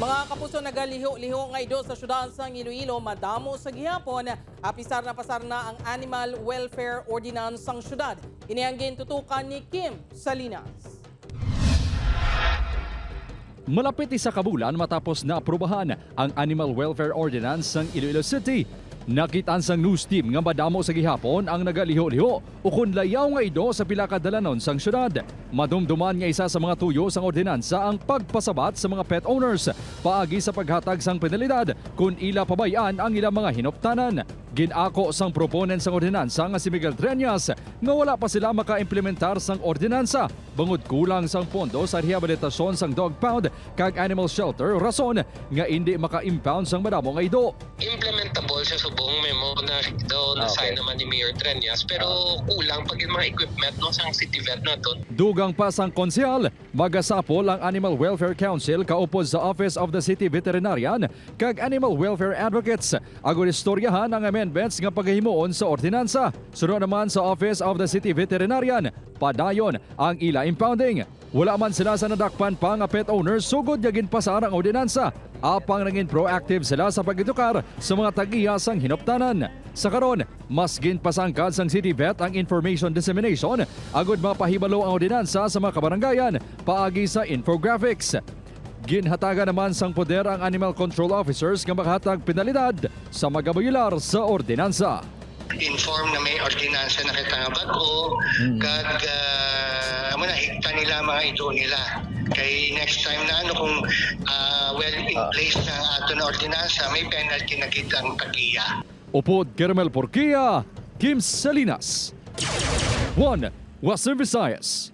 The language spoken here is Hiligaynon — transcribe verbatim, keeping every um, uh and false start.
Mga kapuso, nagaliho-liho nga ido sa syudad sang Iloilo madamo sa gihapon, apisar na pasar na ang Animal Welfare Ordinance sang syudad. Ini ang gintutukan ni Kim Salinas. Malapit isa ka bulan matapos naaprubahan ang Animal Welfare Ordinance sang Iloilo City, nakit-an sang news team nga madamo sa gihapon ang nagaliho-liho ukon layaw nga ido sa pila ka dalanon sang syudad. Madumduman nga isa sa mga tuyo sang ordinansa ang pagpasabat sa mga pet owners paagi sa paghatag sang penalidad kon ila pabay-an ang ilang mga hinuptanan. Gin-ako sang proponent sang ordinansa nga si Miguel Treñas nga wala pa sila makaimplementar sang ordinansa bangod kulang sang pondo sa rehabilitasyon sang dog pound kag animal shelter, rason nga indi maka-impound sang madamo nga ido. Implementable siya subong may mo na daw na-sign Okay. naman ni Mayor Treñas, pero Ah. kulang pa gyud mga equipment, no, sang city vet naton. Dugang pa sang konsehal, magasapol ang Animal Welfare Council kaupod sa Office of the City Veterinarian kag Animal Welfare Advocates agud istoryahan ang amendments nga pagahimuon sa ordinansa. Suno naman sa Office of the City Veterinarian, padayon ang ila impounding. Wala man sila sa nadakpan pa nga pet owners sugod nga ginpasar ang ordinansa, apang nangin proactive sila sa pag-edukar sa mga tag-iya sang hinuptanan. Sa karon, mas ginpasangkad sang City Vet ang information dissemination agud mapahibalo ang ordinansa sa mga kabarangayan paagi sa infographics. Ginhatagan naman sang poder ang animal control officers nga makahatag penalidad sa magabayolar sa ordinansa. Inform nga may ordinansa na kita nga bag-o, Mm. kag, ah, amo na, higta nila ang mga ido nila. Kay next time na, ano, kung, ah, well in Ah. place na ato na ordinansa, may penalty na gid ang tag-iya. Upod Kermel Porquia, Kim Salinas, One Western Visayas.